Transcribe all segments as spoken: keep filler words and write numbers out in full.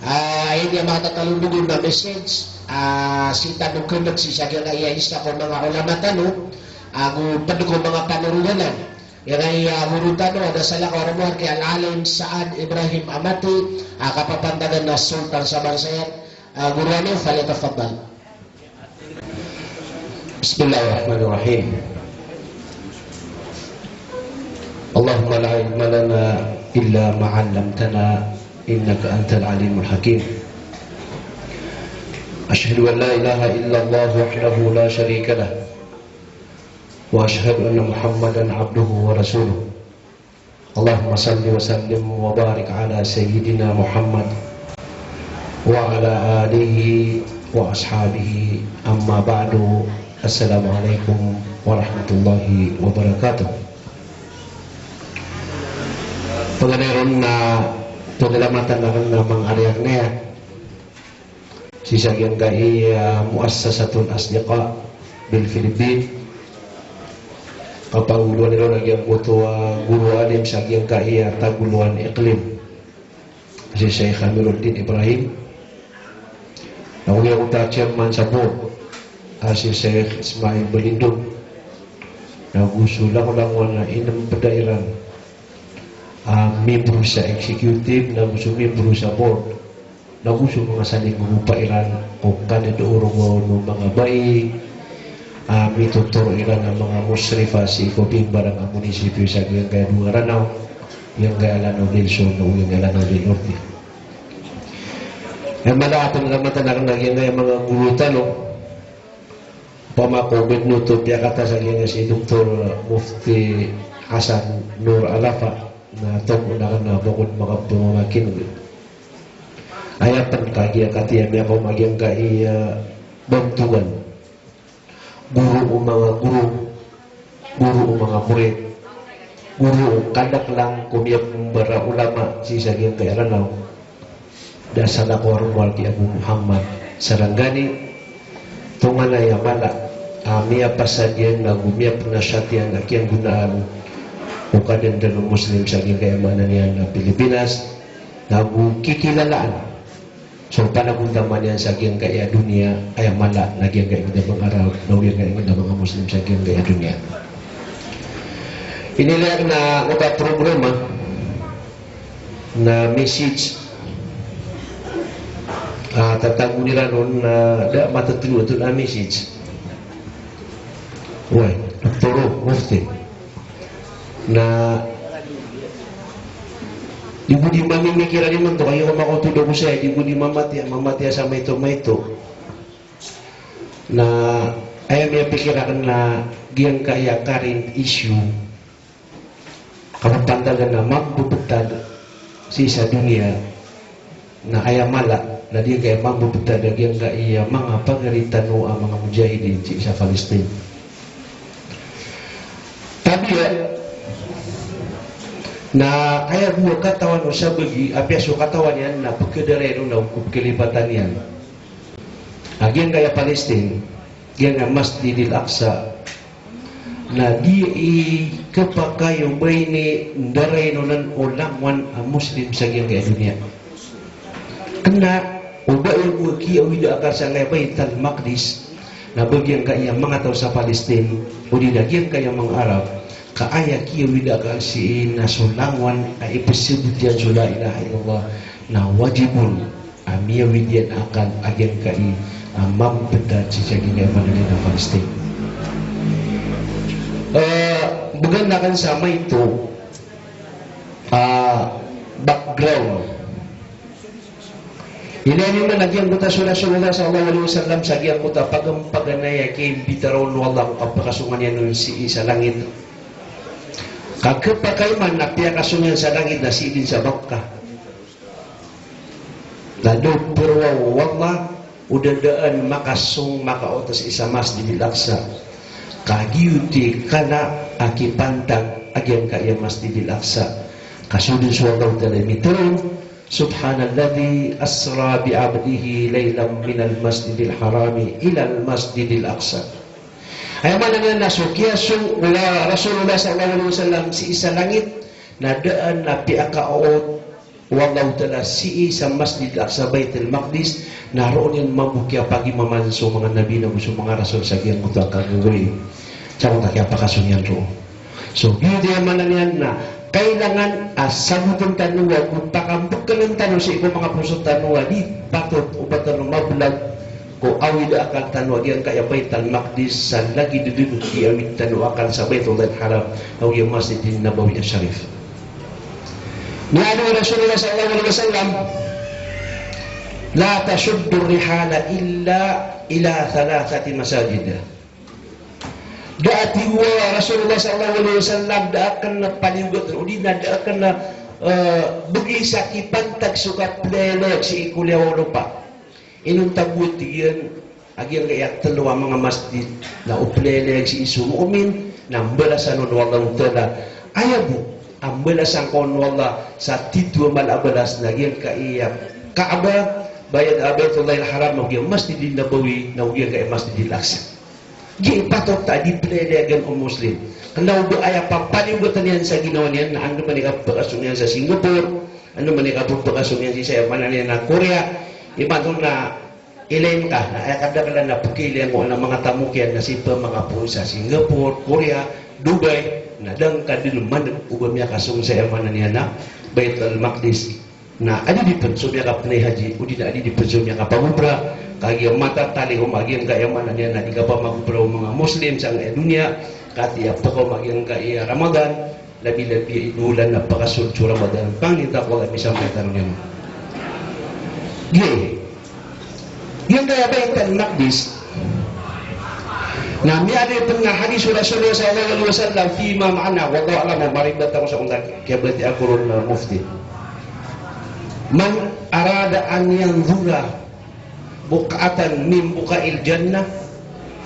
Ah, aya niyan makatatalo dn na message, ah, sii tano kndg sii sa giyangkaya lista ko manga ulama tano, ago pd ko manga panoroganan. Giyangkaya guro tano, adn a salakaw a rowar ki Al-Alim Saad Ibrahim Amati, ah, kapapantagan a Sultan sa Bansayan, ah, guro ami, falyatafaddal. بسم الله الرحمن الرحيم. اللهم لا علم لنا إلا ما علمتنا إنك أنت العليم الحكيم. أشهد أن لا إله إلا الله وحده لا شريك له، وأشهد أن محمدا عبده ورسوله. اللهم صل وسلم وبارك على سيدنا محمد وعلى آله وأصحابه. أما بعد. السلام عليكم ورحمة الله وبركاته. Paganay ron na pagalamat akn a manga ari akn aya sii sa giyangkaya Muassasatul Asdiqa bil Filipin. Kapangolowan iran a giyangkoto a guro alim sa giyangkaya Tagoloan Iqlim, si Sheikh Amiruddin Ibrahim. Ago giyangkoto a chairman sa board, a si Sheikh Ismail Balindong. Ago so langolangon a inmpda iran a membro sa executive, na go so membro sa board, na go so manga salinggogopa iran ko kadadorog o manga bai a mitotoro iran a manga musrifa sii ko bimbarang a munisipyo sa giyangkaya dowa a Ranaw, giyangkaya Lanao del Sur, na go giyangkaya Lanao del Norte. Aya mala a pangalamat akn a giyangkaya manga guro tano, opama ko binoto piyakata sa giyangkaya si Doktor Mufti Hassan Noor Alafa, na tomo akn a ba ko di makapamamakin'g. Aya pn kagiya katiya miyakaoma giyangkaya bantogan, guro o manga guro, guro o manga morit, guro o kadaklan ko miyapmbara ulama sii sa giyangkaya Ranaw. Da salakaw a rowar ki Abu Muhammad Sarangani, tonganay a mala a miyapasad iyan ago miyapnasiyat iyan a kiyanggonaan o kadandaan o Muslim sa giyangkaya maana niyan a Pilipinas, na go kikilalaan so panagontaman iyan sa giyangkaya doniya, aya mala na giyangkaya ingd a manga Arab, na giyangkaya ingd a manga Muslim sa giyangkaya doniya. Inilay akn a manga programa na message, ah, tatago iran on na da matotoro oto a message. Oway, Doktor, Mufti. Na di bo di mamimikiran imanto, kagiya ko makotod ako saya, di bo di mamatiya, mamatiya sa maito-maito. Na aya miyapikir akn na giyangkaya current issue, kapapantagan a mambebetad sii sa doniya, na aya mala na giyangkaya mambebetad a giyangkaya manga pagari tano a manga mujahidin sii sa Palestine. Tabiya na aya bo a katawan o sabagi, apiya so katawan iyan na pekadaray ron na o pekhalipatan iyan a giyangkaya Palestine, giyangkaya Masjidil Aqsa, na di i kepakay o ba ini ndarainon o langowan a Muslim sa giyangkaya doniya. Kena o ba aya bo a kiyawidaa akal sangkaya Baital Maqdis, na ba giyangkaya manga taw sa Palestine, odi na giyangkaya manga Arab, ka aya kiyawidaa akal sii na so langowan a ipesebot iyan so la ilaha illallah, na wajib on a miyawid iyan a akal a giyangkai a mambetad sii sa giyangkai a maana niyan a Palestine. Eh, began aken sa maito, ah, background. Ilaya niyo man a giyangkoto a so Rasulullah sallallahu alaihi wasallam sa giyangkoto a pagam-, paganay a kiimbitaroon o Allah ko kapakasongan iyan on sii sa langit. Ka kepakay man a piyakasong iyan sa langit na sii den sa Makkah. Na da o poroa o Allah o da daan makasong makaoto sii sa Masjidil Aqsa. Ka giyoto i kala a kipantag a giyangkai a Masjidil Aqsa. Ka so den so Allah Ta'ala i miteroon, "Subhanalladhi asra bi abdihi laylan minal masjidil harami ilal masjidil aqsa." Aya maana niyan na so kiyasong o Rasulullah sallallahu alaihi wasallam sii sa langit, na daan a piyakaoto Wallahu ta'ala sii sa Masjid Al-Aqsa, Baitul Maqdis, na roo niyan mambo kiyapagimaman so manga nabi nago so manga rasul sa giyangkoto a kagagawii. Sa giyangkoto a kiyapakasoy niyan roo. So, giyoto i maana niyan na kailangan a sabotn tano ago pakambekeln tano sii ko manga poso tano a di patot o ba tano mablag ko awid a akal tano a giyangkaya Baitul Maqdis sa lagid o dn o di awid tano a akal sa Baitullahil Haram ago giya Masjidin Nabawi Asharif. Miyaaloy o Rasulullah sallallahu alaihi wasallam, "La tashuddur rihala illa ila thalathati masajid." Da a tig o Rasulullah sallallahu alaihi wasallam, da akn paliogatn, odi na da akn, eh, begi sa kipantag so kaplelek sii ko liyawaw o lopa. Inonta bo, tig iyan, a giyangkaya tlo a manga masjid na o plelek sii so mu'min na mbalasan on o Allahu Ta'ala. Aya bo a mbalasan ka on o Allah sa tito a mala a balas na giyangkaya Kaaba, Bayt-, Baitullahil Haram, ago giya Masjidin Nabawi, na ago giyangkaya Masjidil Aqsa. Giya i patot a di plelegan o Muslim. Kna o ba aya papaliyogatn iyan sa ginawa niyan na andamanaya i kapphakasoy niyan sa Singapore, andamanaya i kapphakasoy niyan sii sa aya maana niyan na Korea, imanto na ilay ngka, na aya kadaklan na pkiilay ngka on a manga tamok iyan na sii pman makapoon sa Singapore, Korea, Dubai, na da ngka dn maneg o ba miyakasoy sa aya maana niyan na Baitul Maqdis. Na adidi pn so miyakapnay haji, odi na adidi pn so miyakapagobra, kagiya matatalingoma a giyangkaya maana niyan na di kapamagobra o manga Muslim sangkaya doniya, katii a pkaoma a giyangkaya Ramadan, labi-labi a ino olan na pakasold so Ramadan, pangnin ta ko Allah misampay tano niyan. Giya, giyangkaya Baitul Maqdis, na miyaaloy pn a hadis o Rasulullah sallallahu alaihi wasallam, fima ma'na, wallahu a'lam, maribat ako sa onta kiyabatiya ko ron a mufti. Man arada an yanzura buq'atan min buqa'il jannah,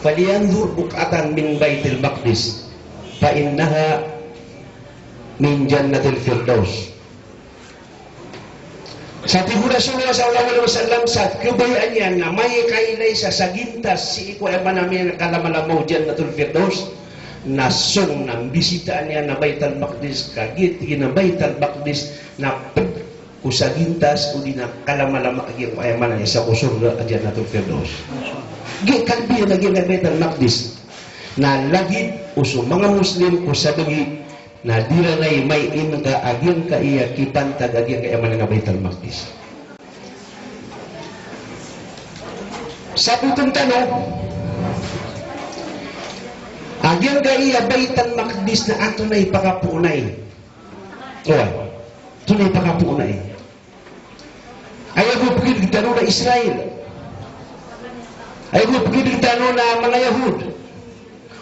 falyanzur buq'atan min Baitil Maqdis, fa innaha min Jannatil Firdaus. Sa tig o Rasulullah sallallahu alaihi wasallam, sa kabayaan iyan na maikailay sa sagintas sii ko aya maana niyan na kalamalama o Jannatul Firdaus, na song na mbisitaan iyan a Baitul Maqdis, kagiya tig iyan a Baitul Maqdis na pd ko sagintas odi na kalamalama a giyangkaya maana niyan sa ko sorga a Jannatul Firdaus. Giya kalbi iyan a giyangkaya Baitul Maqdis. Na lagid o so manga Muslim ko sabagi na di iran ai mainengka a giyangkaya kipantag a giyangkaya maana niyan a Baitul Maqdis. Sabotn tano a giyangkaya Baitul Maqdis na antonaa i pakapoon ai. Oway. Antonaa i pakapoon ai. Aya bo pkidg tano na Israel. Aya bo pkidg tano na manga Yahud.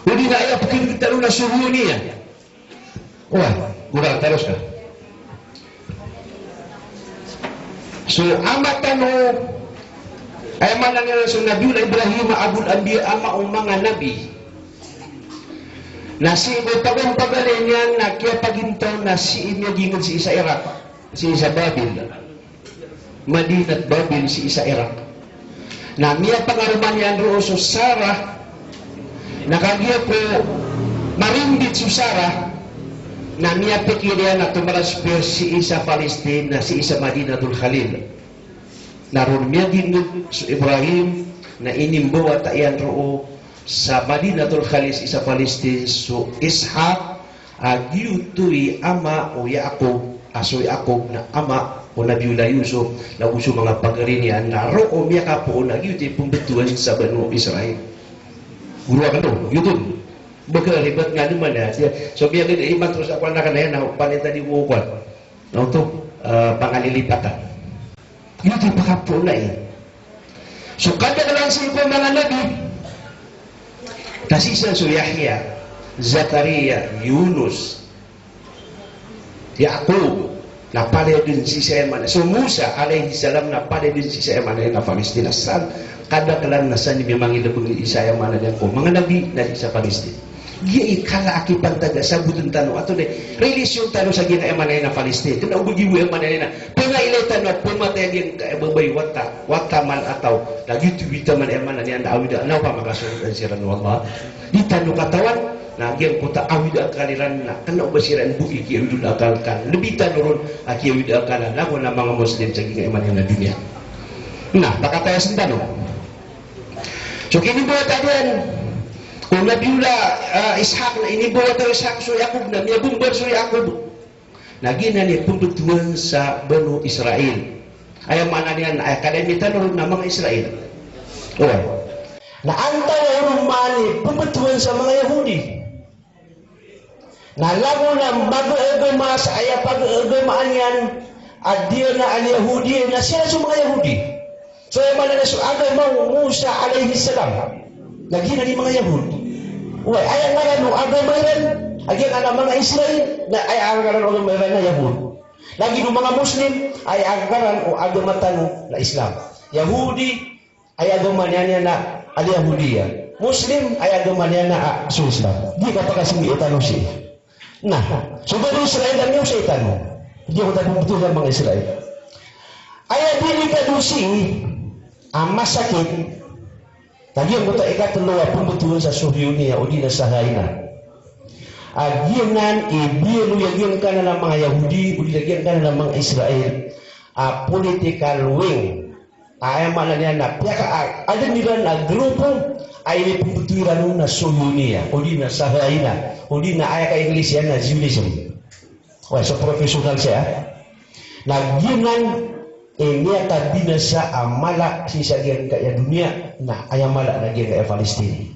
Odi na aya pkidg tano na Suhuniya. Oway, gora, taros ka. So ama tano, aya maana niyan so Nabiyullah Ibrahim, Abul Anbiya, ama o manga nabi. Na sii ko paganay niyan na kiyapagintaw na sii miyagingd sii sa Iraq, sii sa Babil. Madinat Babil sii sa Iraq. Na miyapangaroma niyan roo so Sarah, na kagiya ko marimbit so Sarah, na miyapikir iyan a tomalasper sii sa Palestine, na sii sa Madinatul Khalil. Na roo miyagingd so Ibrahim, na inimbawata iyan roo sa Madinatul Khalil sii sa Palestine so Ishaq, a giyoto i ama o Yaqub, a so Yaqub na ama o Nabiyullah Yusuf, na go so manga pagari niyan, na roo miyakapoon a giyoto i pmbtowan sa Banu Israil. Goro akn o, giyoto. Ba ka ribat nga dn man a, so miyagad iman tros a kowan akn aya na panitadi ko kowan. Na oto, eh, pangalilipatan. Giyoto i pakapoon ai. So kadaklan sii ko manga nabi, na sii san so Yahya, Zakariya, Yunus, Yaqub, na palaya dn sii sa aya maana. So Musa alayhis salam na palaya dn sii sa aya maana na Palestina. San kadaklan na san i miyamangilbng sii sa aya maana niyan ko manga nabi na sii sa Palestina. Giya i kala a kipantag a sabotn tano, antonaa i relasyon tano sa giyangkaya maana na Palestine. Kna o ba giya aya maana niyan na pngailay tano a pmatay a giyangkaya babay wata, wata man a taw. Na giyoto i wita man aya maana niyan na awida, na opama ka sorotan siran o Allah. Di tano katawan, Na giyangkoto a awid a akal iran na kna o ba siran bo i kiyawid o akal ka. Lbi tano ron a kiyawid a akal a langon a manga Muslim sa giyangkai a maana niyan na doniya. Na pakataya sii tano. So kinibawata niyan o Nabiyullah, ah, Ishaq, na inibawata o Ishaq so Yaqub, na miyabombar so Yaqub. Na giyanan i pmbtowan sa Banu Israil. Aya maana niyan na aya kadami tano na manga Israil. Oway. Na antawaa ron man i pmbtowan sa manga Yahudi. Na langon a mag-agama sa aya pag-agamaan iyan a di na al-Yahudi, na siran so manga Yahudi. So aya maana na so agama o Musa alayhis salam, na giyanan i manga Yahud. Oway, aya ngaran o agama iran a giyanan a manga Israil, na aya ngaran o agama iran na Yahud. Lagid o manga Muslim, aya ngaran o agama tano na Islam. Yahudi, aya agama niyan na al-Yahudiya. Muslim, aya agama niyan na, ah, so Islam. Di kapakasimbi tano sii. Na so Banu Israil a miyaosay tano. Di ako tano pmbtowan sa manga Israil. Aya di ni kadosi a masakit, na giyangkoto a ikatlo a pmbtowan sa Suhyuniya, odi na Sahayina. A giyanan i biyaloy a giyangkanan a manga Yahudi, odi na giyangkanan a manga Israil, a political wing. Aya maana niyan na piyaka, a, adn iran a grupo a inipmbtowi ran on na Suhyuniya, odi na Sahayina, odi na aya ka-English iyan na Zionism. Oway, so professional saya. Na giyanan i miyakabinasa a mala sii sa giyangkaya doniya, na aya mala na giyangkaya Palestine.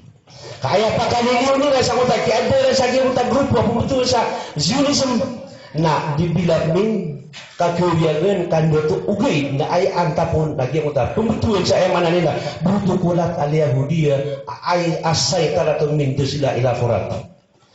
Ka aya pakaliliyo iran sangkoto a kiyaadn iran sa giyangkoto a grupo a pmbtowan sa Zionism, na development, kakhawiyagan, kandato, ogaid na aya antap on na giyangkoto a pmbtowan sa aya maana niyan na protokolat al-Yahudiya, a, ay, as-saytaratu min Dajla ila Furat.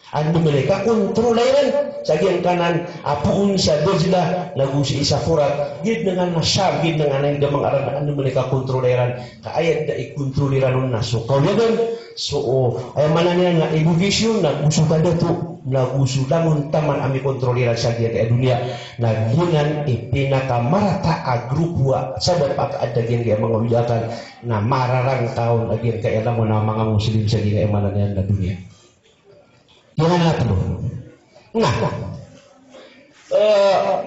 Andamanaya i kakontrola iran sa giyangkanan a poon sa Dajla, nago sii sa Furat, giyanan a Sham, giyanan a inda manga Arab, andamanaya i kakontrola iran. Ka aya dn a ikontrol iran on na so kawiyagan, so, o, aya maana niyan na education, nago so kandato, nago so langon taman a mikontrol iran sa giyangkaya doniya. Na giyanan i pinakamarata a grupo a sabap a kaadn a giyangkaya manga awid a akal na mararangka on a giyangkaya langon a manga Muslim sa giyangkaya maana niyan na doniya. Giyanan a tlo. Na, eh,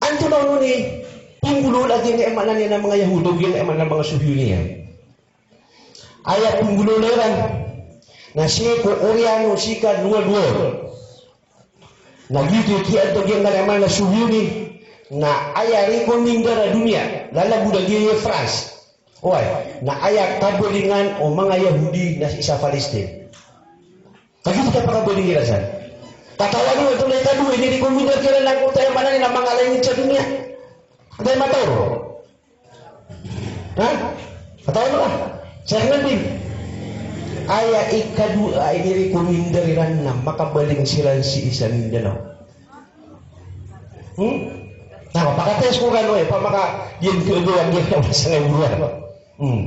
antonaa onon i pinggolawla a giyangkaya maana niyan a manga Yahudi, giyangkaya maana niyan a manga Suhyuniya. Aya pinggolawla iran na sii ko Oriano, sii ka Noa Dwor. Na giyoto i kiyaadn a giyangkaya maana niyan a Suhyuni, na aya rekomendar a doniya, lalagon a giya France. Oway, na aya kabalingan o manga Yahudi na sii sa Palestine. Kagiya di kapakabaling iran san. Katawan iyo, antonaa i ikadowa a inirekomendar kiran na angkoto aya maana niyan na manga langit sa doniya. Antaa i matao? Ha? Katawan ka? Sa Nabi. Aya ikadowa a inirekomendar iran na makabaling siran sii sa Mindanao. Hmm? Na, pakataya so Qur'an, oy, pamaka, iyan ko ego, ang iyan ko sangay buruan. Hmm.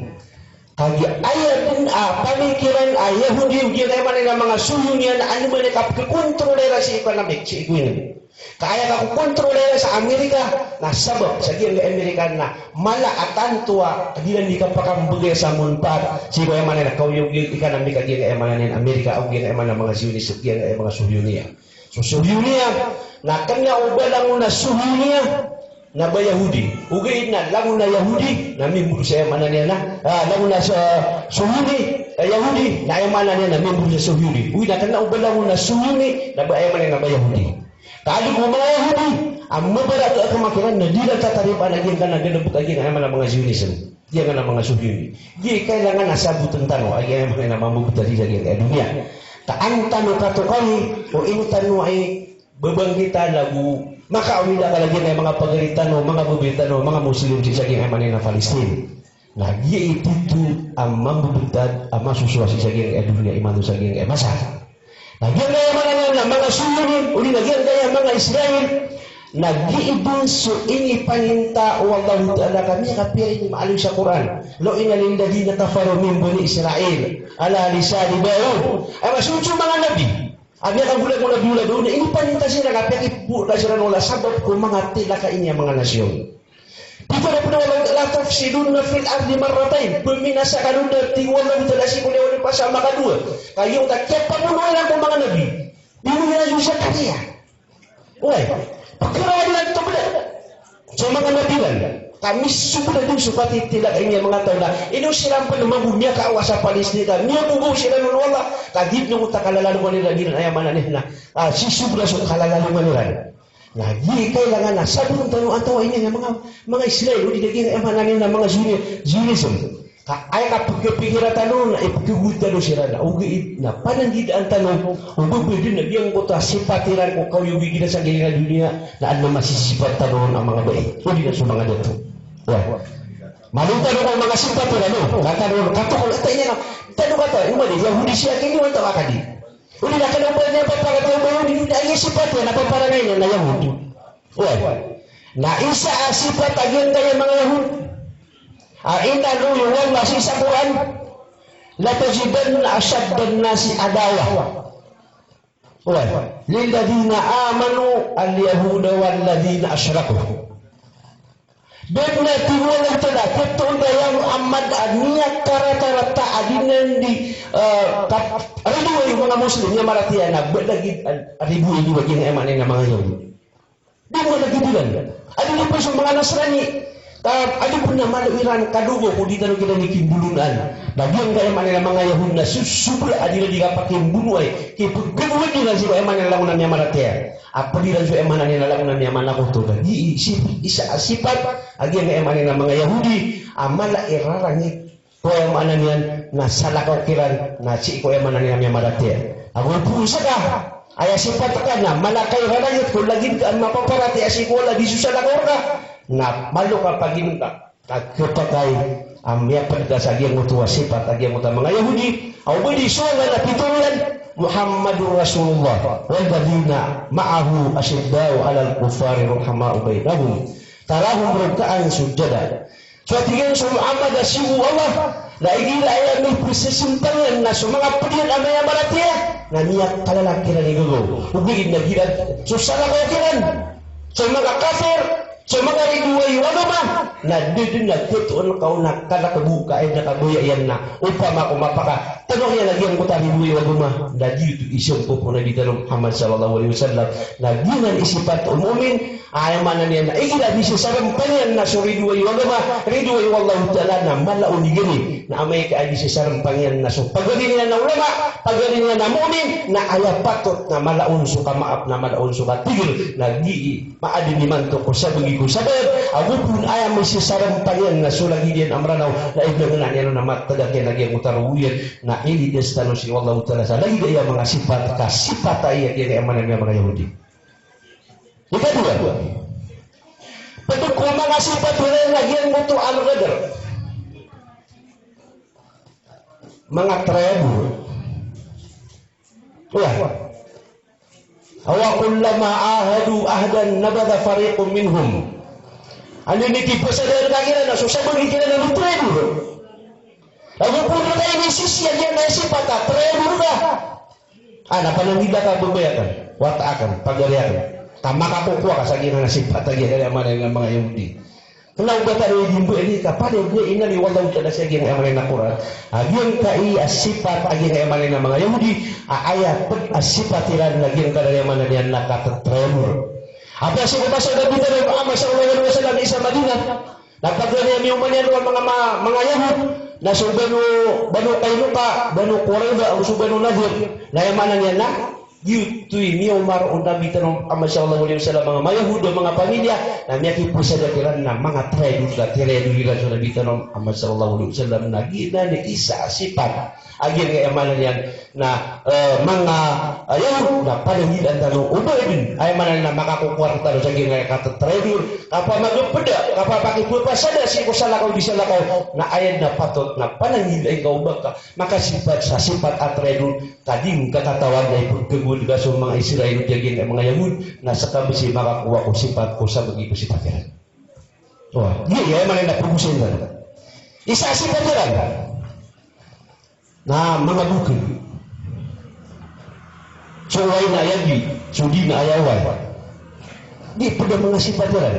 Kagiya aya dn a pamikiran a Yahudi, giyangkaya maana niyan a manga Suhyuni iyan, na andamanaya i kapkhikontrola iran sii ko economic, sii ko ini. Ka aya kakokontrola iran sa Amerika, na sabap sa giyangkaya Amerika na mala a tanto a di iran di kapakambgay sa manfaat sii ko aya maana niyan a kaoyagoyag economic a giyangkaya maana niyan a Amerika, ago giyangkaya maana niyan a manga Zionis, giyangkaya manga Suhyuni iyan. So Suhyuniya, na kna o ba langon a Suhyuniya na ba Yahudi. Ogaid na langon a Yahudi na membro sa aya maana niyan na, ah, langon a, ah, Suhyuni, ah, Yahudi, na aya maana niyan na membro sa Suhyuni. Ogaid na kna o ba langon a Suhyuni na ba aya maana niyan na ba Yahudi. Ka adn ko manga Yahudi a mabarato a kamakiran na di iran tatarima a giyangkanan a galbk a giyangkaya maana niyan a manga Zionism. Giyangkanan a manga Suhyuni. Di kailangan a sabotn tano a giyangkaya maana niyan a mambobtad sa giyangkaya doniya. Ka an tano katokani o ino tano i babanggitan ago makaawid a akal a giyangkaya manga pagari tano, manga babay tano, manga Muslim sii sa giyangkaya maana niyan a Palestine. Na giya i tito a mambobtad a masosowa sii sa giyangkaya doniya imanto sa giyangkaya masa. Na giyangkaya maana niyan na manga Suhyuni, odi na giyangkaya manga Israel, na giya dn so inipaninta o Allahu Ta'ala ka miyakapiya ini maaloy sa Qur'an. Lu'ina alladhina kafaru min bani Israil ala lisani Dawud. Aya maana, so manga nabi a miyakagolawla o Nabi Dawud, na inipaninta siran ka piyakiporo siran o Allah sabap ko manga tilaka ini a manga nasyon. Di ko na Wallahu ta'ala, "La tufsiduna fil ardi marratain." Pmbinasa kano da, tig o Allahu ta'ala, sii ko liyawaw a masa makadowa. Ka giyangkoto a kiyapamono iran ko manga nabi, di niyo iran so Zakaria. Oway, pkharawad iran, tobda so manga nabi iran. Ka misobra dn so katitilak iyan a manga taw na ino siran pn mambo miyakaawa sa Palestina, miyagogaw siran on o Allah. Ka di dn oto kalalalongan iran, iran, aya maana niyan na, ah, sisobra so kalalalongan iran. Na di kailangan a sabon tano antaa ini a manga, manga Israel, odi na giyangkai a maana niyan na manga Zionism. Ka aya kapikapikira tano na ipikagowad tano siran na ogaid na pananggidaan tano o ba dn a giyangkoto a sipat iran ko kaoyagoyag iran sa giyangkai a doniya na adn a masisipat tano a manga bai, odi na so manga dato. Ya. Malo tano ko manga sipat iran, no? Katharo, katharo, katokawan, katharo, katharo, katharo, iman i Yahudi siya kini, antaa ka di. Odi na kna o ba niyan paparatiyaya o ba Yahudi, odi na aya sipat iyan na paparangayan iyan na Yahudi. Oway. Na isa a sipat a giyangkai a manga Yahudi a inaloy o Allah sii sa Qur'an, "Latajidanna ashaddan nasi adawatan, oway, lilladhina amanu al-yahuda walladhina ashraku." Bnar, tig o Allah Ta'ala, ketoon da ya Muhammad a miyakaratarata a di nan di, eh, karidoay o manga Muslim, miyamaratiyaya, na ba lagid a ridoay o giyangkai a maana niyan a manga Yahudi. Di ba lagid iran a di ridoay so manga Nasrani. Ka adi pn a malo iran kadogo ko di tano kiran di kimbolonaan. Na giyangkai a maana niyan a manga Yahudi na so sobra a di iran di kapakimbonoay, kipgagowad iran sii ko aya maana niyan a langon a miyamaratiyaya. A pd iran so aya maana niyan a langon a miyamanakoto. Na di i-, si-, isa a sipat a giyangkai a maana niyan a manga Yahudi a mala i rarangit ko aya maana niyan na salakaw kiran na sii ko aya maana niyan a miyamaratiyaya. Ago phoon sa ka, aya sipat ka na mala ka i rarangit ko lagid ka a mapaparatiyaya sii ko Allah, di so salakaw rka na malo ka pagilon ka. Ka khapakay a miyapd ka sa giyangkoto a sipat a giyangkoto a manga Yahudi, a o ba di so Allah na pitharo iyan, "Muhammadur Rasulullah, walladhina ma'ahu ashidda'u 'alal kuffari ruhama'u bainahum, tarahum rukka'an sujjada." So a tig iyan so Muhammad a sii ko Allah, na igira aya mipsisimpang iyan na so manga pd iyan a miyamaratiyaya, na miyakalala kiran i gagaw. Ogaid na igira so salakaw kiran, so manga kafir, so manga ridoay o agama, na da dn a ketoon ka on a kalk bo ka aya dn a kabaya iyan na opama ko mapakatano iyan a giyangkoto a ridoay o agama, na giyoto i isampay o Nabi tano Muhammad sallallahu alaihi wasallam. Na giyanan i sipat o mu'min, aya maana niyan na igira di sisarampang iyan na so ridoay o agama, ridoay o Allahu Ta'ala, na mala on i gani. Na amay ka a di sisarampang iyan na so pagari niyan a ulama, pagari niyan a mu'min, na aya patot na mala on so kamaap, na mala on so katigr, na gii maadn imanto ko sabagi ko sabagi, ago phoon aya misisarampang iyan na so lagid iyan a Mranaw, na iglagna niyan on a matagak iyan a giyangkoto a rogo iyan, na ilidas tano sii o Allahu Ta'ala sa lagid aya manga sipat, ka sipat aya giyangkai a maana niyan a manga Yahudi. Ikadowa, pd ko manga sipat iran na giyangkoto a al-ghadr. Manga traidor. Iya. Awa kullama ahadu ahdan nabadha fariqun minhum. Anda ini kipasada ka kiran na so sabagi kiran na traidor. Ago phoon rka ini sisii a giyangkai a sipat a traidor ka. Ana, pananggila ka, babaya akn, wata akn, pagari akn. Ka makakokowa ka sa giyangkai a sipat a giyangkai a maana niyan a manga Yahudi. Kna o ba tano i di mbaling ka pd a giyangkai a inaloy o Allahu Ta'ala sa giyangkai a maana niyan a Qur'an. A giyangkai a sipat a giyangkai a maana niyan a manga Yahudi, a aya pd a sipat iran na giyangkai a maana niyan na katatraidor. Apiya sii ko masa o Nabi tano Muhammad sallallahu alaihi wasallam sii sa Madinah, na pagari a miyaoma niyan roo a manga ma-, manga Yahud, na so Banu, Banu Qaynuqa, Banu Qurayza, ago so Banu Nadir. Na aya maana niyan na giyoto i miyaoma roo o Nabi tano Muhammad sallallahu alaihi wasallam, manga Yahud a manga pamilya, na miyakipasada kiran na manga traidor, na traidor iran so Nabi tano Muhammad sallallahu alaihi wasallam, na giyanan i isa a sipat a giyangkai a maana niyan na, eh, manga, eh, Yahud, na pananggila tano o ba dn, aya maana niyan na makakokowa rktano sa giyangkai a katatraidor, kapamagpda, kapapakipapasada sii ko salakaw di salakaw, na aya dn a patot na pananggila ingka o ba ka makasipat sa sipat a traidor, ka di ngka katawan na ipkhagowad ka so manga Israel odi a giyangkai a manga Yahud, na ska bs i makakowa ko sipat ko sabagi ko sipat iran. Oway, iya, aya maana niyan na pgosayn tano. Isa a sipat iran na manga bokl. So oway na aya di, so di na aya oway. Di pd a manga sipat iran.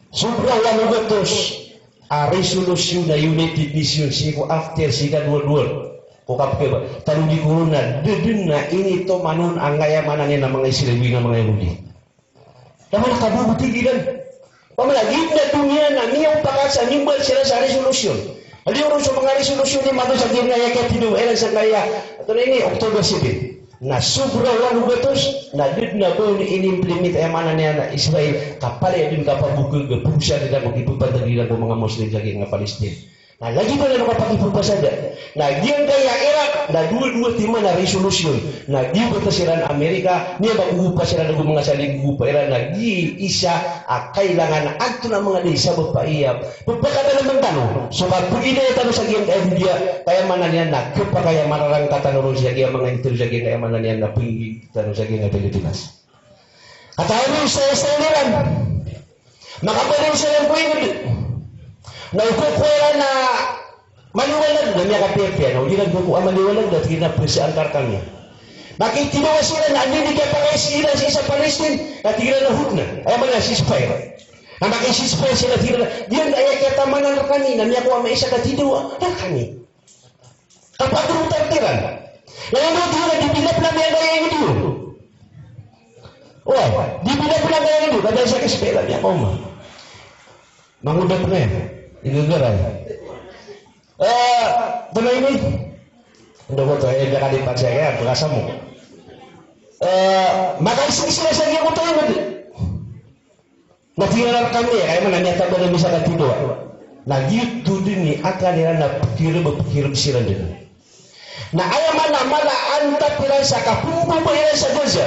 Sobra walo gatos a resolution a United Nations sii ko after sii ka World War. Ko kapkaba, tano di korona, da dn a initoman on angkaya maana niyan a manga Israeli na manga Yahudi. Taman a kabobotigi iran. Pamana giya doniya na miyaopaka sa mimbaal siran sa resolution. Aliyo ron so manga resolution imanto sa giya aya kiyatidawa iran sangkaya, antonaa ini, October seven. Na sobra walo gatos, na da dn a ba on inimplement, aya maana niyan na Israel, ka palaya dn kapabokeg a pogosad iran ko kipapantag iran ko manga Muslim sa giya Palestine. Na lagid anan o kapakipapasada. Na giyangkaya Iraq, na dowa-dowa timan a resolution. Na giyoto siran Amerika, miyabagogop siran ago manga saligogop iran, na giya isa a kailangan a antonaa manga da i sabap a aya pepakatanaman tano so kapagidaya tano sa giyangkaya media, kaya maana niyan na kepakay a mararangka tano ron sa giya manga intel sa giyangkaya maana niyan na pengigig tano sa giyangkaya Pilipinas. Katawi sa isa iran. Makabaloy siran ko ingd. Na o kokowa iran a maliwanag na miyakapiyapiya, na o di iran kokowa a maliwanag na tig iran a pesa angka rkami. Makitidawa siran a anda i kiyapakay iran sii sa Palestine, na tig iran a hudna. Aya maana a ceasefire. Na maki-ceasefire siran, tig iran a giyangkaya kiyatamanan rkami na miyakowa a maisa a katidawa rkami. Kapagrutan tiran. Aya maana tig iran a di bilap na miyangkaya ingd iyo. Oway, di bilap na miyangkaya ingd iyo. Kada isa ka spela miyakaoma. Mangoda pn aya. Igagaray. Eh, antonaa ini? Anda ko to, eh, anda ka di pansaya kaya, pagkasamo. Eh, makaising sila sa giya ko to ingd. Na tig iran a rkami, aya maana niyan a taman a misa a katidawa. Na giyoto dn i akal iran na pkirb, pkirb siran dn. Na aya maana a mala a antap iran sa kapembaba iran sa Gaza.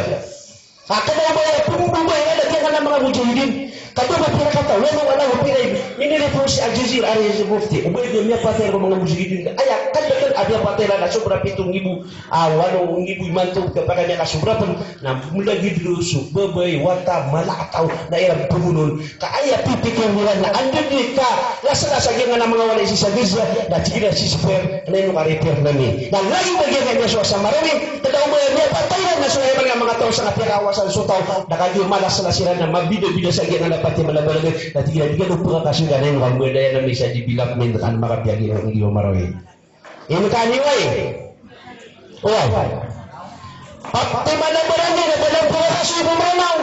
Ka kna o ba aya pembaba iran a giyangkanan a manga mujahidin. Ka da ba pira kataw, walo, walo, pira ini. Ini report si Al Jazeera, Al Jazeera Mufti. O ba aya miyapatay ko manga mujahidin. Aya kadakl a miyapatay iran na sobra pito nggibo a walo nggibo imanto, kapakay miyakasobra pn, na mlagid ron so babay, wata, mala a taw, na iran pmonoon. Ka aya pipikir iran na anda dn i kalaslas a giyangkanan a manga walay sii sa Gaza, na tig iran a ceasefire, na ino ka repair nami. Na lagid a giyangkaya miyasowa sa Marawi, kna o ba aya miyapatay iran na so aya manga, manga taw sa kapiyakaawasan so taw, na kagiya malaslas iran na mabidabida sa giyangkanan a pati a mala a balagad, na tig iran a di kano pkakasoy ka na ino ka mbadaya nami sa development ka na makapiya giyangkaya Marawi. Ino ka niyo ay? Oway. Pati mana barangay na balang pagkakasoy ko Mranaw.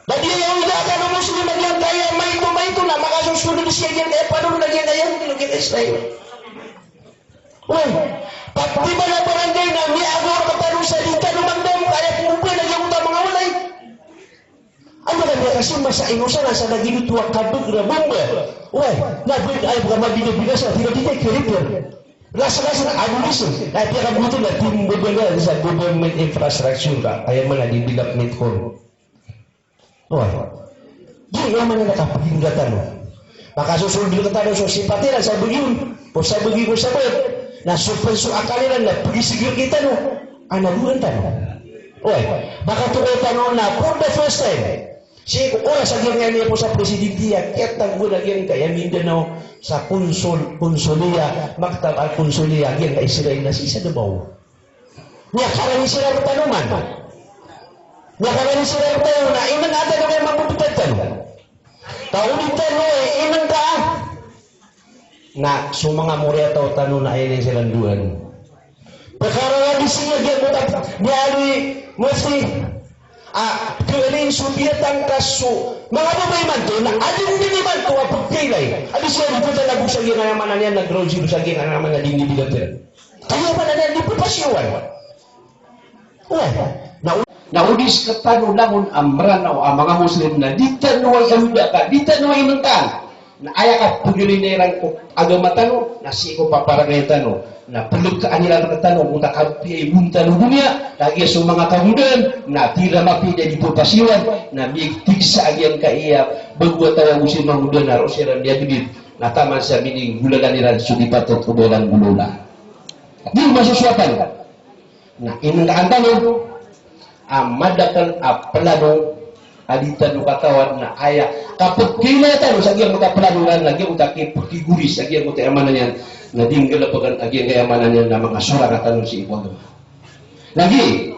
Na di aya ida kano Muslim a giyangkaya maito, maito na makasosold sii a giyangkaya panolon a giyangkaya, ino giyangkaya Israel. Oway. Pati mana barangay na miyago rktano sa di tano magdam, aya pmboba na giyangkoto a manga walay. Anda ka miyakasima sa ino sa, na sa lagid oto a kabg na bomba. Oway, na bg, aya bg a mabinabinasa, tig iran a di kaya kiriper. Laslas na, ago di so. Na piyakaboto na timbabala sa government infrastructure ka, aya maana a development ko. Oway. Di, aya maana na kapagingga tano. Makasosold rktano so simpati iran sa bgi on, ko sa bgi, ko sa bgi. Na so pn so akal iran na pgisigi rktano. Ana doan tano. Oway, makatokawi tano na for the first time. Sii ko oras a giyangkaya miyapoon sa presidente a kiyatagoan a giyangkaya Mindanao sa konsol, konsolya, Maktab al-Konsolya, a giyangkaya Israel na sii sa Davao. Miyakarani siran rktano man. Miyakarani siran rktano na inengka tano kaya mabobtad tano. Ka o di tano inengka, na so manga moriyataw tano na aya niyan siran doan. Pkhararani siran giyangkoto a miyaaloy i Mufti. A, kna so biyatang ka so manga babay imanto na adn dn imanto a pkailay. A di siran di ptalago sa giyangkaya maana niyan na ground zero sa giyangkaya maana niyan di, di, di, di. Kaya maana niyan di pphasiyowan. Oway. Na o, na o di sktano langon a Mranaw a manga Muslim na di tano aya ida ka, di tano aya inengka. Na aya kapagari iran ko agama tano, na sii ko paparangay tano. Na plkaan iran rktano, ko ta kapiya i bo tano doniya, kagiya so manga kagodaan, na di iran mapiya di pphasiyowan, na miyagtigsa a giyangkaya bago a taw ago si manga kagodaan, na roo siran miyagdit, na taman sa mininggolalan iran so di patot o ba iran golawla. Di masosowa tano. Na inengkaan tano a madakl a plano a di tano katawan na aya kapkailaya tano sa giyangkoto a plano iran, na giyangkoto a kipkigoris, sa giyangkoto a aya maana niyan na di nggalbkn a giyangkaya maana niyan na manga sorang tano sii ko agama. Lagid,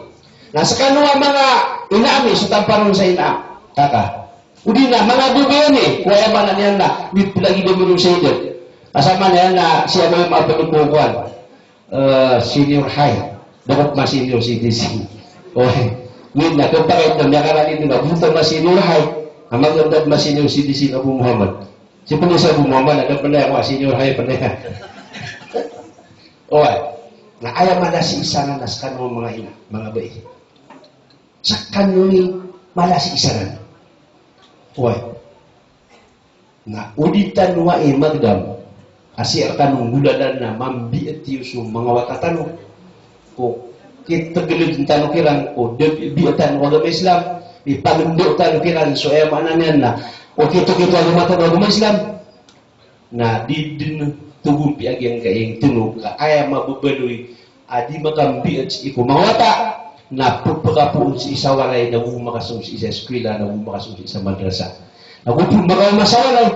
na skano a manga ina ami, so tampar on sa ina, kaka. Odi na manga babay ini, ko aya maana niyan na, di pelagi da mino sa edad. Asama niyan na siya ba maapn ko kowan, eh, senior high. Da ko ma-senior citizen. Oway. Ino na, kapakay na, miyakarani na, buta ma-senior high. Amay ka da ma-senior citizen, Abu Muhammad. Si pn sa Abu Muhammad, na da pn aya ko senior high pn aya. Oway. Na aya mala sii sanan na skano manga ina, manga babay. Skano i mala sii sanan. Oway. Na o di tano ai magdam a sii rkano nggolalan na mambiit iyo so manga wata tano ko kitegled tano kiran ko da biitan o agama Islam, di pagndo tano kiran so aya maana niyan na o kitokito agama tano agama Islam. Na di dn togompiya giyangkai a tano ka aya mababaloy a di makambiit sii ko manga wata na pphakapoon sii sa walay, na go makasong sii sa eskwela, na go makasong sii sa madrasa. Na go pn makaoma sa walay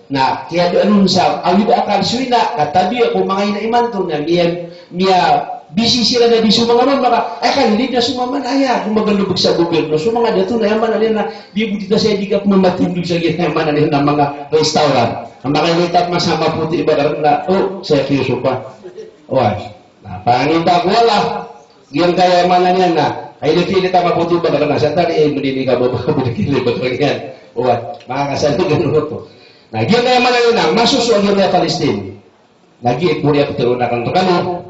na kiyadaan on sa awid a akal so ina, ka tabiya ko manga ina imanto na miya, miyabisi siran a di so manga mama ka, aya kalilid na so mama na aya, go magalobek sa gobyerno, so manga dato na aya maana niyan na di bo di ta saya di kapmamatindog sa giya aya maana niyan na manga restaurant. Na makailay ta pman sa mapoti ba karna, o, saya kiyosopa. Oway. Na, pangnin ta ko Allah. Giyangkaya maana niyan na, ay, di kili ta mapoti ba karna, sa tari, ay, mdini ka ba, ba, ba, di kili ba karna. Oway, makakasal ka na oto. Na, giyangkaya maana niyan na, masoso a giyangkaya Palestine. Na, giya ko ri a ptharoon akn rkano.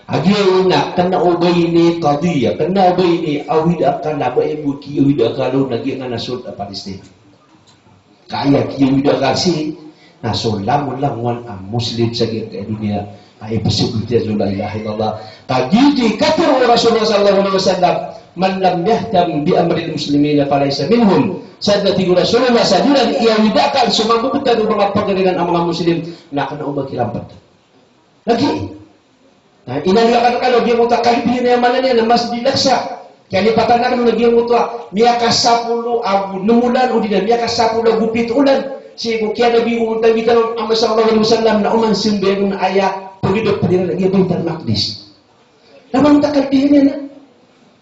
A giya na, kna o ba ini qadiyah, kna o ba ini awid a akal, a ba i bo ki awid a akal on, na giyangkanan a sold a Palestine. Ka aya kiyawid a akal sii na so langolangon a Muslim sa giyangkai a doniya a ipsogot iyan so la ilaha illallah. Ka giyoto i katharo o Rasulullah sallallahu alaihi wasallam, "Man lam yahtam bi amril muslimina falaysa minhum." Sadn a tig o Rasulullah, sa di iran iyawid a akal so manga bebetad o manga pagariran a manga Muslim, na kna o ba kiran pd. Lagid Na inaloy akn rkano giyangkoto a kalbihan a aya maana niyan na Masjid Al-Aqsa. Kalipatan akn na giyangkoto a miyakasapolo ago nem olan odi na miyakasapolo ago pito olan sii ko kiyanabi o Nabi tano Muhammad sallallahu alaihi wasallam na oman sambayang na aya pagdapd iran na giya Baitul Maqdis. Na mangta kalbihan iyan na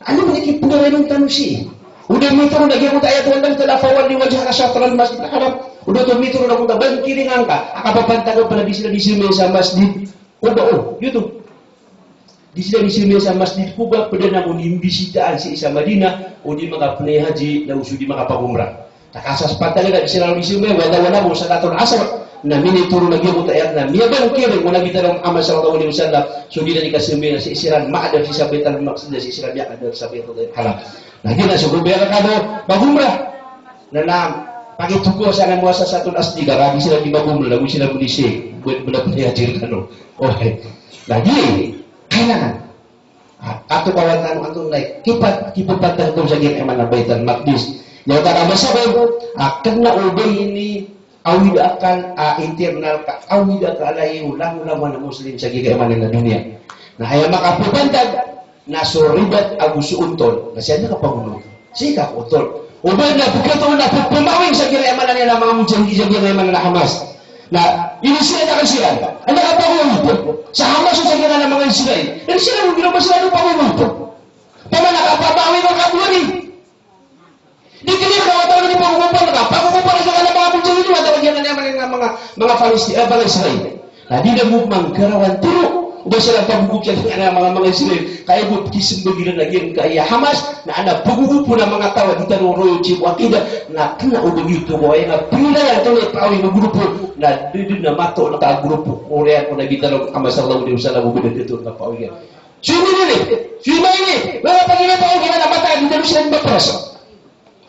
Anda bo i kipnggaranon tano sii? O da mitoron a giyangkoto a ayat o Allah Ta'ala, "Fawalli wajhaka shatral masjidil haram." O da oto mitoron a giyangkoto a ba ngkiringan ka a kapapantag o pd a di siran di sambayang sa Masjid Quba, o, giyoto. Di siran di sambayang sa Masjid Quba, pd anan o di mbisitaan sii sa Madinah o di makapnay haji na go so di makapagumrah. Takasas pantag a di siran di sambayang, wala, wala bo salatul asr. Na minitoron a giyangkoto a ayat na miyabangkiring o Nabi tano Muhammad sallallahu alaihi wasallam so di iran di kasambayang sii siran maadap sii sa Baitul Maqdis, sii siran miyakadap sa Baitullah Haram. Na giya na so go biyaka kano magumrah. Na, na pakitogo sa anan muasasatul asdiqa, di siran di magumrah, na go siran di sii, buwat bala pnay haji rkano. Oway. Na giya, kailangan. Ah, katokawan tano antonaa i kipat, kipapantag tano sa giyangkai a maana Baitul Maqdis. Aya oto a kabasa ko, ah, kna o ba ini awid a akal a internal ka, awid a akal a iyo langolangon a Muslim sa giyangkai a maana na doniya. Na aya makapapantag na so ribat ago so ontol, na sii na kapagomrah. Sii ka ontol. O ba na pkatoon na pphamawi sa giyangkai a maana niyan a manga mujahidin sa giyangkai a maana na Hamas. Na inisiran akn siran. Anda ka pagomrah? Sa Hamas o sa giyangkai a manga Israel. Inisiran o giyangkai a Israel o pagomrah. Pamana ka pamawi ka kabori. Di kini ka wata ni pagomrah ka. Pagomrah sa giyangkai a manga mujahidin, wata giyangkai a manga, manga, manga Palestina, eh, manga Israel. Na di da bo mangkarawan tiro o ba siran pagogop sa giyangkai a manga, manga Israel. Ka aya bo kismbag iran a giyangkai a Hamas, na adn a pagogop on a manga taw a di tano roy o sii ko akida, na kna o ba giyoto ko aya na pnilaya tano i paawi o grupo, na di dn a mato na ka grupo. Oriyan o Nabi tano Muhammad sallallahu alaihi wasallam o ba da dn a mato na ka paawi iyan. So ini ini, so ini ini, manga pagari tano a giyangkai a mataan, di tano siran maprasa.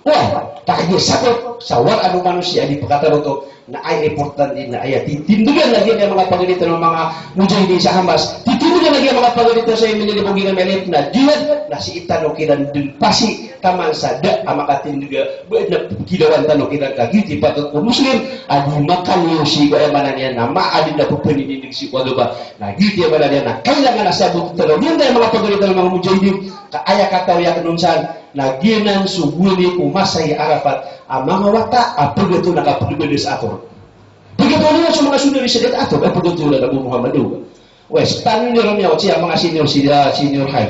Oway, ta kagiya sabap sa waraan o manosiya a di pkataroto, na aya importante na aya titindgan a giyangkai a manga pagari tano a manga mujahidin sa Hamas, titindgan a giyangkai a manga pagari tano sa M N L F o giyangkai a M L F na jihad, na sii tano kiran dn pasi taman sa da a makatindga, ba na kilawan tano kiran ka giyoto i patot ko Muslim a di makaniyo sii ko aya maana niyan na maadn a ppaninindg sii ko agama. Na giyoto i aya maana niyan na kailangan a sabot tano giyangkai a manga pagari tano a manga mujahidin ka aya katawi akn on san Na giyanan so gowani ko masa i Arafat a manga wata a pagato na kapagdebades ator. Pagato na so manga sodari sa diyat ator, a pagato na Abu Muhammad do. Wes, tano ni ramiyaw, siya manga senior, senior, senior high.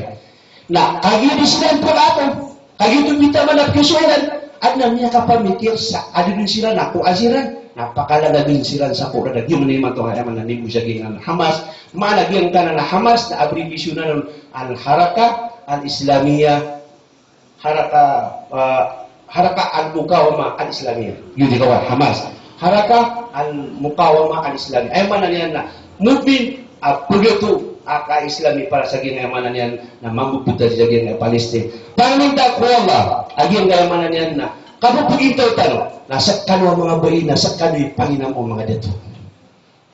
Na kagiya di siran pagato, kagiya oto bitaman a pkisoiran, Adn a miyakapamikir sa adn siran a ko aziran, na pakalagagn siran sa ko rada. Giyoto man imanto a aya maana niyan sa giyangkanan a Hamas. Maana giyangkanan a Hamas na abbreviation anan on, Al-Harakah Al-Islamiyah, Harakah, ah, Harakah Al-Muqawamah Al-Islamiyah. Giyoto i kawan, Hamas. Harakah Al-Muqawamah Al-Islamiyah. Aya maana niyan na movement a pagato a ka-Islami para sa giyangkaya maana niyan na mambebetad sa giyangkaya Palestine. Pangninta ko Allah a giyangkaya maana niyan na kapepegintaw tano na sekano a manga bai na sekano i panginam o manga dato.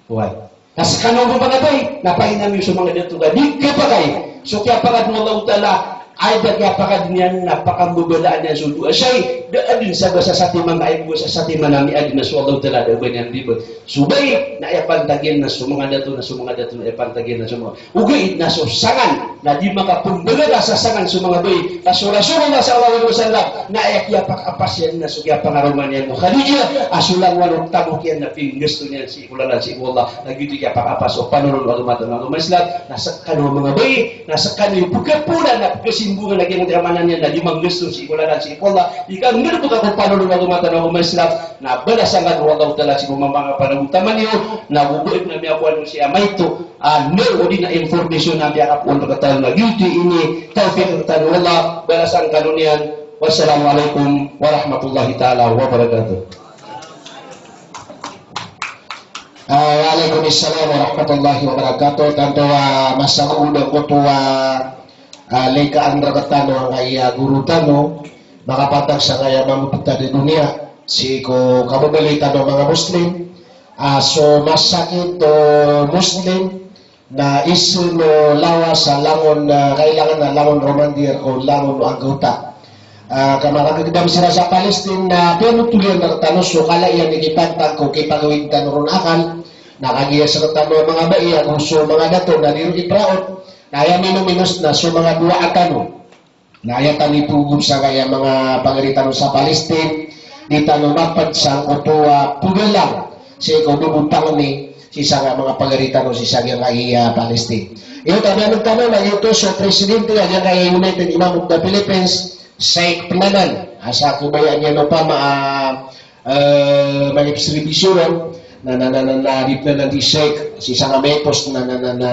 Oway. Na sekano a manga bai na panginam iyo so manga dato ka di kapakay so kiyapangadn o Allahu Ta'ala. Aya da kiyapakadn iyan na pakambebelaan iyan so dowa. Shay, da adn sa ba sa satiman, aya bo sa satiman a miyaadn na so Allahu Ta'ala da ba niyan riba. So bai na aya pantag iyan na so manga dato, na so manga dato na aya pantag iyan na so manga, ogaid na so sangan na di makapembaga sa sangan so manga bai. Ka so Rasulullah sallallahu alaihi wasallam na aya kiyapakapas iyan na so kiyapangaroma niyan ko Khadijah a so langowan o tamok iyan na pinggasto niyan sii ko lalan sii ko Allah. Na giyoto i kiyapakapas o panolon o agama tano a agama Islam, na sekano a manga bai na sekano i pekapolan a pekasimbongan a giyangkaya maana niyan na di manggasto sii ko lalan sii ko Allah. Di ka ngerbek a ko panolon o agama tano a agama Islam, na balasan kano o Allahu Ta'ala sii ko manga panagontaman iyo. Na go ba adn a miyakowa on sii a maito a ner odi na information a miyakapoon rektano. Na giyoto i initawfiq rektano o Allah. Balasan kano niyan. Wassalamu alaikum warahmatullahi ta'ala wabarakatuh. Ah, wa alaikum assalam warahmatullahi wabarakatuh. Tanto a masa ko da ko to a, ah, leka andra ka tano angkaya guru tano, makapantag sangkaya mambebetad i doniya sii ko kababaloy tano a manga Muslim. Ah, so masakit o Muslim na iso no lawas a langon, ah, kailangan a langon romandiyar ko langon o anggawta. Ah, ka makagegedam siran sa Palestine na piyanothol iyan rektano so kala iyan i kipantag ko kipagawid tano ron a akal, na kagiya sektano a manga bai ago so manga dato na di ron ipraot, na aya minominos na so manga dowaa tano. Na aya tano ipogop sangkaya manga pagari tano sa Palestine, di tano maped sangkoto a pegalang sii ko dowa tangni sii sangkaya manga pagari tano sii sangkaya Palestine. Iyo, tabiya tano na giyoto so presidente a giyangkaya United Imam of the Philippines, Sheikh Penanan, a sa kabayaan iyan opama a, eh, manga distribusyon, na, na, na, na, na, di Penanan di Sheikh, sii sangkaya methos, na, na, na, na,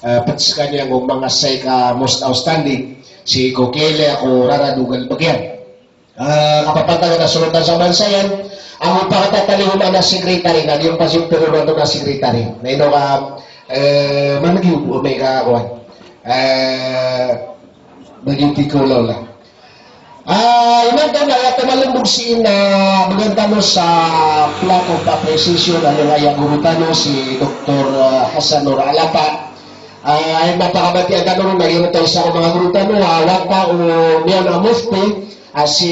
eh, ped sekaniyan o manga Sheikh a most outstanding, sii ko kele ako rara dogal bagian. Eh, kapapantagan a solotan sa bansa iyan, ang pakatataliwan na secretary na di yung pasipero na to na secretary. Na ino ka, eh, managi ubo, may ka, kuwan. Eh, Bagi tiko lawla. Ah, imanto na aya tomalembog sii na began tano sa plaque of appreciation a giyangkaya guru tano si Doktor, ah, Hassan Noor Alapa. Ah, aya mapakabatiya tano ron na giyangkaya isa ko manga guru tano, ah, wata o miyaona a mufti, ah, si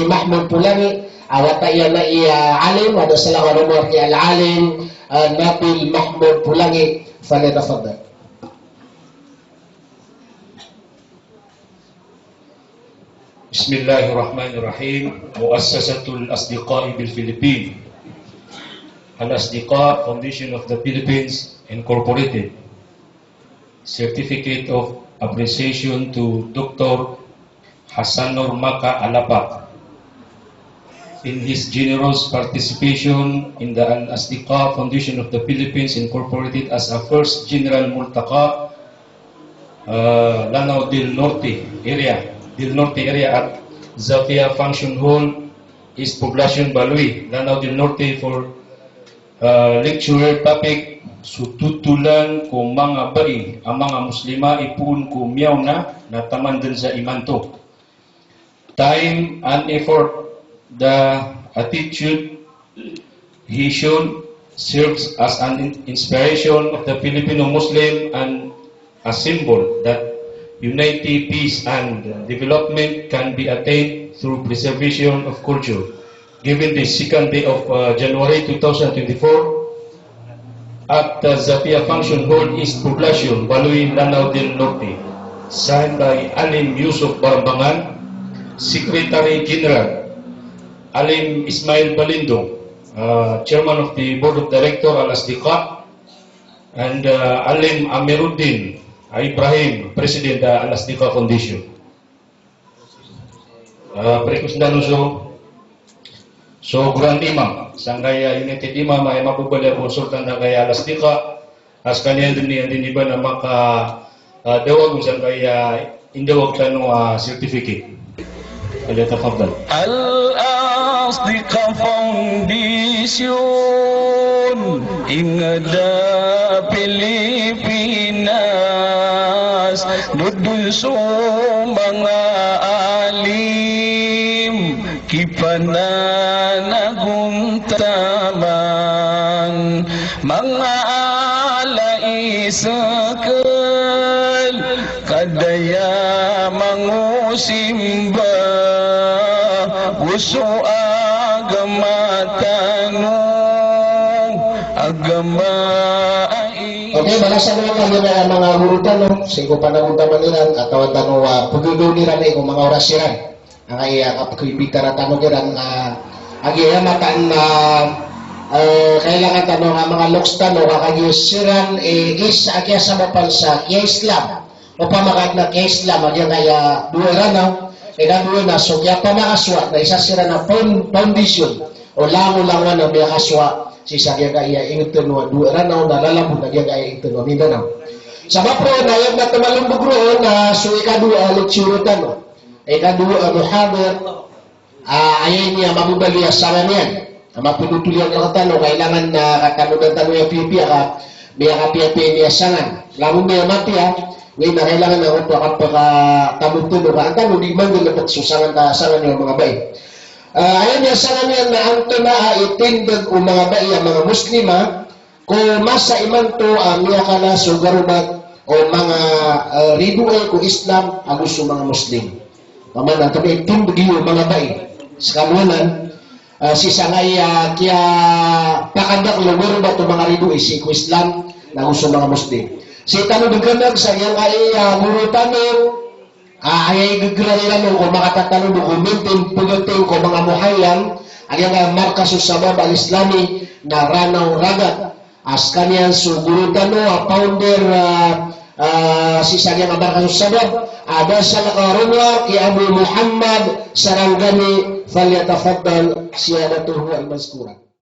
Mahmoud Pulangi, ah, wata iyan na i, ah, alim, wata sa langon a mufti al-alim, ah, Nabil Mahmoud Pulangi, falyatafaddal. بسم الله الرحمن الرحيم. مؤسسة الأصدقاء بالفلبين. Al-Asdiqa Foundation of the Philippines Incorporated. Certificate of Appreciation to Doctor Hassan Noor Maka Alapa in his generous participation in the Al-Asdiqa Foundation of the Philippines Incorporated as a first General Multaqa, uh, Lanao del Norte area, del Norte area at Zafia Function Hall, East Poblacion, Baloi, Lanao del Norte for, uh, lecturer topic, so totolan ko manga bai a manga Muslima ipoon ko miyaona na taman den sa imanto. Time and effort, the attitude he showed serves as an in-, inspiration of the Filipino Muslim and a symbol that unity, peace, and development can be attained through preservation of culture. Given the second day of, uh, January two thousand twenty-four, at the Zafia Function Hall, East Poblacion, Baloi, Lanao del Norte, signed by Alim Yusuf Barambangan, Secretary General, Alim Ismail Balindong, uh, Chairman of the Board of Director, Al-Asdiqa, and, uh, Alim Amiruddin Ibrahim, President, uh, Al-Asdiqa Foundation. Uh, berikut dan usul. So Grand Imam sangkaya United Imam a aya mababaloy ko Sultan sangkaya Al-Asdiqa, a skaniyan dn i, dn i ba na maka, ah, dawag sangkaya indawag tano a certificate. Falyatafaddal. Al-Asdiqa Foundation, ingd a Pilipinas, dodon so manga alim, kipananagontaman, manga ala i skl, kadaya mangosimba, go so agama tano, agama ai. Okay, balasan ko kami na manga guro tano, sii ko panagontaman iran, katawan tano a pagagaw iran ko manga oras iran. Angkaya kapkipitara tano kiran, ah, agiya mataan na, eh, kailangan tano nga manga loks tano, ka kagiya siran, eh, isa a kiyasabapan sa kiya-Islam. Opama ka adn a kiya-Islam, agiya kaya dowa Ranaw, ikadowa na so kiyapamakasowa, na isa siran a foun-, foundation, o langolangowan a miyakasowa, sii sa agiya kaya ingd tano a dowa Ranaw, na lalabot agiya kaya ingd tano a Mindanao. Sabap roo na aya na tmalombog roo na so ikadowa a lecture tano. Ikadowa a muhadir, ah, aya ini a mababaloy a sangan iyan. A mapinotol iyan rktano, kailangan na katanodan tano iyan piyapiya ka, miyakapiyapiya ini a sangan. Lagid o miyamatiya, oway na kailangan na oto a kapakatamod tano, ka an tano di manggalbk so sangan ta, sangan iyan o manga bai. Ah, aya ini a sangan iyan na antonaa i tindg o manga bai a manga Muslima, ko masa imanto a miyakala so garobat o manga, eh, ridoay ko Islam ago so manga Muslim. Pamana, tabi tindg iyo manga bai. Skaniyan, eh, sii sangkaya kiyapakadakl o garobat o manga ridoay sii ko Islam ago so manga Muslim. Sii tano dn kna sa giyangkaya guro tano, ah, aya iggran iran on ko makatatano dn ko maintain pgtn ko manga muhayyan, a giyangkaya Markaz Shabab Al-Islami na Ranaw Ragat. Ah, skaniyan so guro tano a founder, ah, ah, sii sa giyangkaya Markaz Shabab, ah, Dasal Karomwa, ki Abu Muhammad Sarangani, falyatafaddal siyadatuhu al-mazkura.